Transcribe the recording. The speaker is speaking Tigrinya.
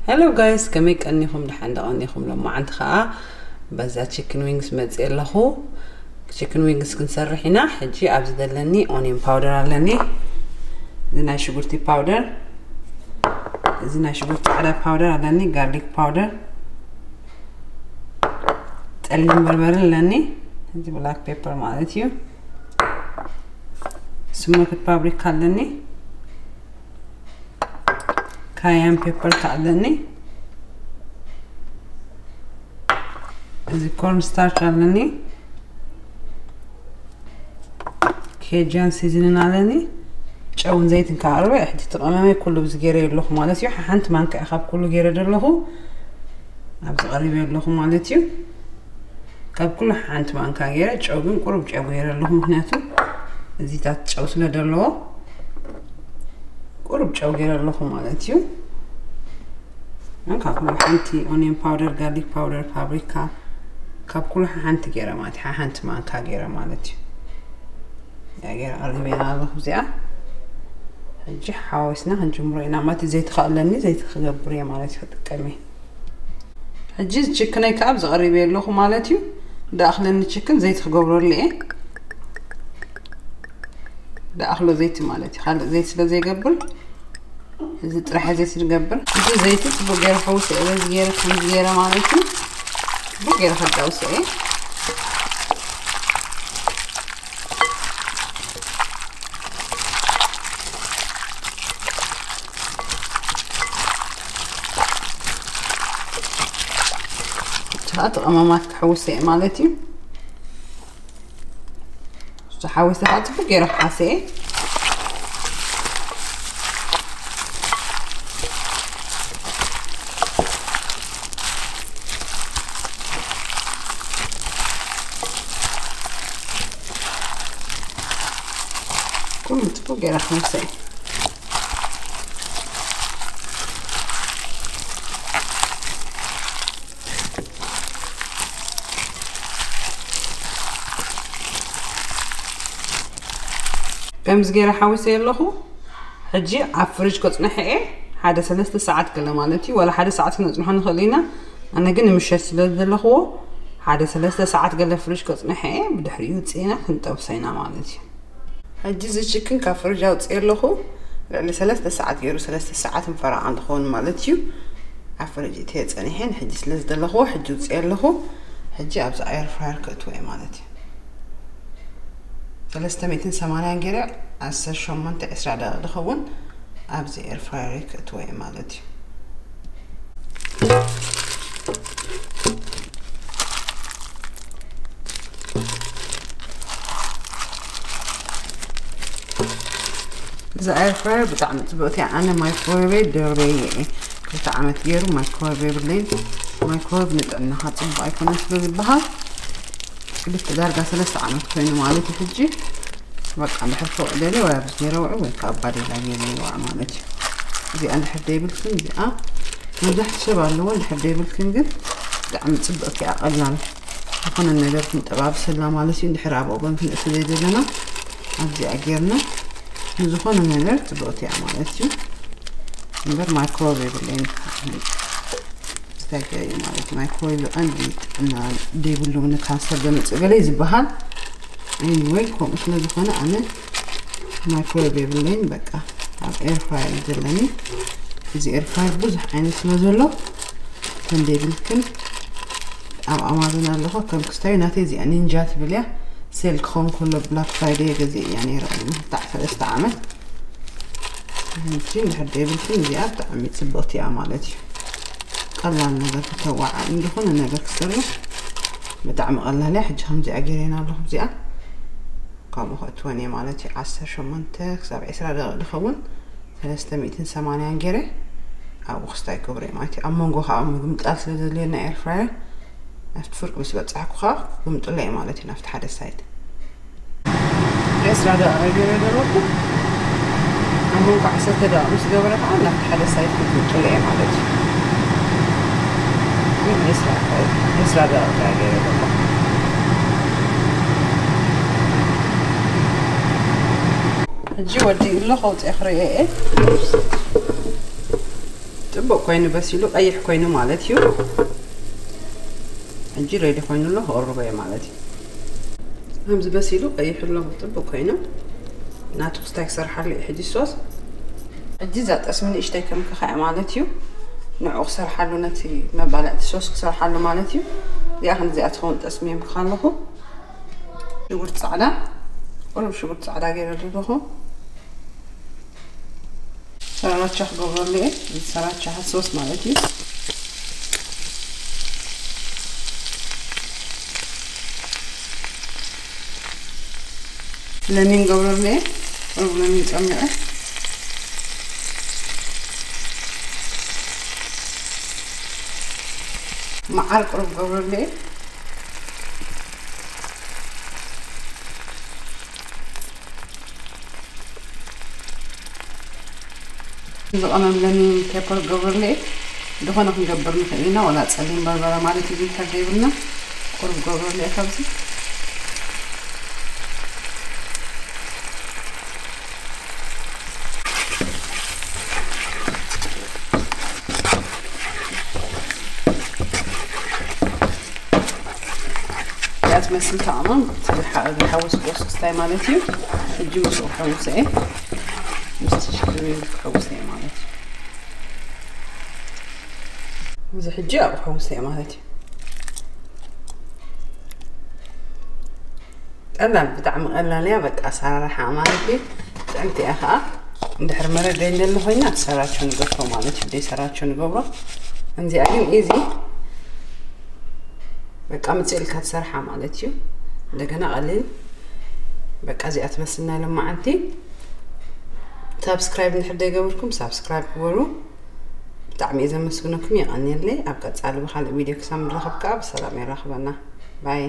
Hello guys፣ ከመይ ቀኒኹም? ደሓን ዶ ቀኒኹም? ሎማዓንቲ ኸዓ በዛ chicken wings መፅእ ኣለኹ። Chicken wings ክንሰርሕ ኢና። ሕጂ ኣብዚ ዘለኒ onion powder ኣለኒ፣ እዚ ናይ ሽጉርቲ powder፣ እዚ ናይ ሽጉርቲ ፃዕዳ powder ኣለኒ፣ garlic powder፣ ፀሊም በርበረ ኣለኒ፣ እዚ black pepper ማለት እዩ። Smoked paprika ኣለኒ፣ cayenne pepper ከኣ ኣለኒ፣ እዚ corn starch ኣለኒ፣ Cajun seasoning ኣለኒ፣ ጨውን ዘይትን ከኣ ኣርበ። ሕጂ ተቐመመ ኩሉ ብዚ ገይረ ኣለኹ ማለት እዩ። ሓንቲ ማንካ እያ ካብ ኩሉ ገይረ ዘለኹ ኣብዚ ቀሪበ ኣለኹ ማለት እዩ። ካብ ኩሉ ሓንቲ ማንካ ገይረ፣ ጨው ግን ቁሩብ ጨው ገይረ ኣለኹ፣ ምክንያቱ እዚታት ጨው ስለ ዘለዎ ቁሩብ ጨው ገይረ ኣለኹ ማለት እዩ። ካብ ኩሉ ሓንቲ onion powder፣ garlic powder፣ ፋብሪካ፣ ካብ ኩሉ ሓንቲ ገይረ ማለት እዩ። ሓንቲ ማንካ ገይረ ማለት እዩ። ያ ገይረ ቀሪበ ኣለኹ እዚኣ። ሕጂ ሓዋዊስና ክንጅምሮ ኢና ማለት እዩ። ዘይቲ ከኣ ኣለኒ፣ ዘይቲ ክገብር እየ ማለት እዩ፣ ክጥቀም እየ። ሕጂ እዚ ችክነይ ከኣ ኣብዚ ቀሪበ ኣለኹ ማለት እዩ። ደኣኽለኒ ችክን ዘይቲ ክገብረሉ እየ። ደኣኽሎ ዘይቲ ማለት እዩ። ካልእ ዘይቲ ስለ ዘይገብር፣ እዚ ጥራሕ ዘይቲ ዝገብር። እዚ ዘይቲ ጽቡቅ ገይረ ሓዊሰ እየ፣ በዚ ገይረ፣ ከምዚ ገይረ ማለት እዩ። ጽቡቅ ገይረ ከዳውሰ እየ። እቲ ኸኣ እቲ ቀመማት ክሕውስ እየ ማለት እዩ። እሱ ሓዊሰ ኸዓ ጽቡቅ ገይረ ክሓሰ እየ። ኩሉ ጽቡቅ ገይረ ክሓሰ እየ። ከምዚ ገይረ ሓዊሰ ኣለኹ። ሕጂ ኣብ ፍሪጅ ከጽንሐ እየ፣ ሓደ ሰለስተ ሰዓት ገለ ማለት እዩ። ወላ ሓደ ሰዓት ክነጽንሖ ንኽእል ኢና። ኣነ ግን ንምሸት ስለ ዝደለኽዎ ሓደ ሰለስተ ሰዓት ገለ ፍሪጅ ከጽንሐ እየ። ብድሕሪኡ ውጽኢና ክንጠብሶ ኢና ማለት እዩ። ሕጂ እዚ ችክን ካብ ፍሪጅ ኣውፅኤ ኣለኹ። ልዕሊ ሰለስተ ሰዓት ገይሩ፣ ሰለስተ ሰዓት ንፈረቓ እንትኸውን ማለት እዩ። ኣብ ፍሪጅ እትየ ፀኒሐን ሕጂ ስለ ዝደለኽዎ ሕጂ ውፅኤ ኣለኹ። ሕጂ ኣብዚ ኤር ፍራየር ክእትዎ እየ ማለት እዩ። ሰለስተ ሚእትን ሰማንያን ገይረ ዓሰርተ ሸሞንተ ዕስራ ደቂቕ ዝኸውን ኣብዚ ኤር ፍራየር ክእትዎ እየ ማለት እዩ። እዛ ኤር ፍራየር ብጣዕሚ ጽብቕቲ እያ። ኣነ ማይክሮዌቭ ደርበየ እየ። ክልተ ዓመት ገይሩ ማይክሮዌቭ የብለይን። ማይክሮዌቭ ንጥዕናኻ ጽቡቕ ኣይኮነን ስለ ዝበሃል ክልተ ዳርጋ ሰለስተ ዓመት ኮይኑ ማለት እዩ ሕጂ። በቃ እንድሕር ፈውዕ ደልየ ወይ ኣብዚ ገይረ ውዕ ወይ ከዓ ኣብ ባዴላ ገይረ ይውዕ ማለት እዩ። እዚኣ እንድሕር ደይብልክን እዚኣ መብዛሕትኡ ሰብ ኣለዎ፣ እንድሕር ደይብልክን ግን ብጣዕሚ ጽብቕቲ እያ፣ ቀላል ዝኾነ ነገር ክንጠባብሰላ ማለት እዩ። እንድሕር ኣብ ኦቨን ክንእቱ ዘይደለና ኣብዚኣ ጌርና ንዝኾነ ነገር ጽብቕቲ እያ ማለት እዩ። እምበር ማይክሮዌቭ የብለይን። ዝተገዩ ማለት እዩ። ማይክሮዌቭ ቀንዲ ጥዕና ዘይብሉ ንካንሰር ዘምጽእ ገለ ዝበሃል። ኤኒወይ ከምኡ ስለ ዝኾነ ኣነ ማይክሮዌቭ የብለይን። በቃ ኣብ ኤር ፍራየር እዩ ዘለኒ። እዚ ኤር ፍራየር ብዙሕ ዓይነት ስለ ዘሎ ከም ደይብልክን ኣብ ኣማዞን ኣለኹ። ከም ክስታዩ ናተይ እዚኣ ኒንጃ ትብል እያ። ሴል ክኸውን ከሎ ብላክ ፍራይደይ ገዚእ እያ ነይረ ቅድሚ ክልተ ሰለስተ ዓመት። ሕጂ እንድሕር ደይብልክን እዚኣ ብጣዕሚ ጽብቕቲ እያ ማለት እዩ። ቀላል ነገር ክተዋዓል ዝኾነ ነገር ክሰርሕ ብጣዕሚ ቀላል እያ። ሕጂ ከምዚኣ ገይረና ኣለኹ። እዚኣ ካብኡ ከእትወን እየ ማለት እዩ። ዓሰርተ ሸሞንተ ክሳብ ዕስራ ደቂቕ ዝኸውን ሰለስተ ሚእትን ሰማንያን ገይረ ኣብኡ ክስታይ ክገብሮ እየ ማለት እዩ። ኣብ መንጎ ከዓ ምግምጣል ስለ ዘድልየና ኤር ፍራየር ኣብቲ ፍርቂ ምስ በጻሕኩ ከዓ ክግምጥሎ እየ ማለት እዩ ናብቲ ሓደ ሳይድ። ዕስራ ደቂቕ ገይረ ዘለኹ። ኣብ መንጎ ዓሰርተ ደቂቕ ምስ ገበረ ከዓ ናብቲ ሓደ ሳይድ ክግምጥሎ እየ ማለት እዩ። ግን ዕስራ፣ ዕስራ ደቂቕ እያ ገይረ ዘለኹ። ሕጂ ወዲኡ ኣሎ፣ ከውፅኦ ክርእዮ እየ። ጽቡቕ ኮይኑ በሲሉ ቀይሕ ኮይኑ ማለት እዩ። ሕጂ ሬዲ ኮይኑ ኣሎ፣ ክቕርቦ እየ ማለት እዩ። ከምዚ በሲሉ ቀይሕ ኣሎ፣ ጽቡቕ ኮይኑ። ናቱ ክስታይ ክሰርሓሉ እዩ ሕጂ ሶስ። ሕጂ እዛ ጠስሚ ንእሽተይ ከም ክኻዕ ማለት እዩ። ንዕኡ ክሰርሓሉ፣ ነቲ መባልዕቲ ሶስ ክሰርሓሉ ማለት እዩ። እዚኣ ክንዚኣ ትኸውን ጠስሚ የምክኻ ኣለኹ። ሽጉርቲ ጻዕዳ፣ ቁሩብ ሽጉርቲ ጻዕዳ ገይረ ኣለኹ። ሰራራቻ ክገብረሉ እየ። ሰራቻ ሶስ ማለት እዩ። ለሚን ገብረሉ እየ። ቁሩብ ለሚን ጨሚዐ፣ መዓር ቁሩብ ገብረሉ እየ። ዝቐመም ለሚን ፔፐር ገብርለ። ዝኾነ ክንገብር ንኽእል ኢና፣ ወላ ጸሊም በርበረ ማለት እዩ። እንተ ዘይብልና ቁሩብ ገብርለ ካብዚ። እዚኣ ትመስል ተኣማም ዝሓወስኩ ስክስታይ ማለት እዩ። ሕጂ ምስኡ ክሕውሰ እየ፣ ምስቲ ሽግሪ ክሕውሰ እየ ማለት እዩ። እዚ ሕጂ ኣብኡ ክሕውሰ እየ ማለት እዩ። ቀላል፣ ብጣዕሚ ቀላል እያ። በቃ ኣሰራርሓ ማለት እዩ። ጥዕምቲ እያ ከዓ። እንድሕር መረር ደይንደሊ ኮይና ሰራቸው ንገፎ ማለት እዩ። ደይ ሰራቸው ንገብሮ። እንዚኣ ግን ኢዚ፣ በቃ ምጽእ ኢልካ ትሰርሓ ማለት እዩ። እንደገና ቀሊል። በቃ እዚኣ ትመስልና ለማዓንቲ። ሳብስክራይብ እንድሕር ደይገበርኩም ሳብስክራይብ ግበሩ። ብጣዕሚ እየ ዘመስግነኩም፣ የቐንየለይ። ኣብ ቀጻሊ ብኻልእ ቪድዮ ክሳብ ንራኸብ ከዓ ብሰላም የራኽበና። ባይ።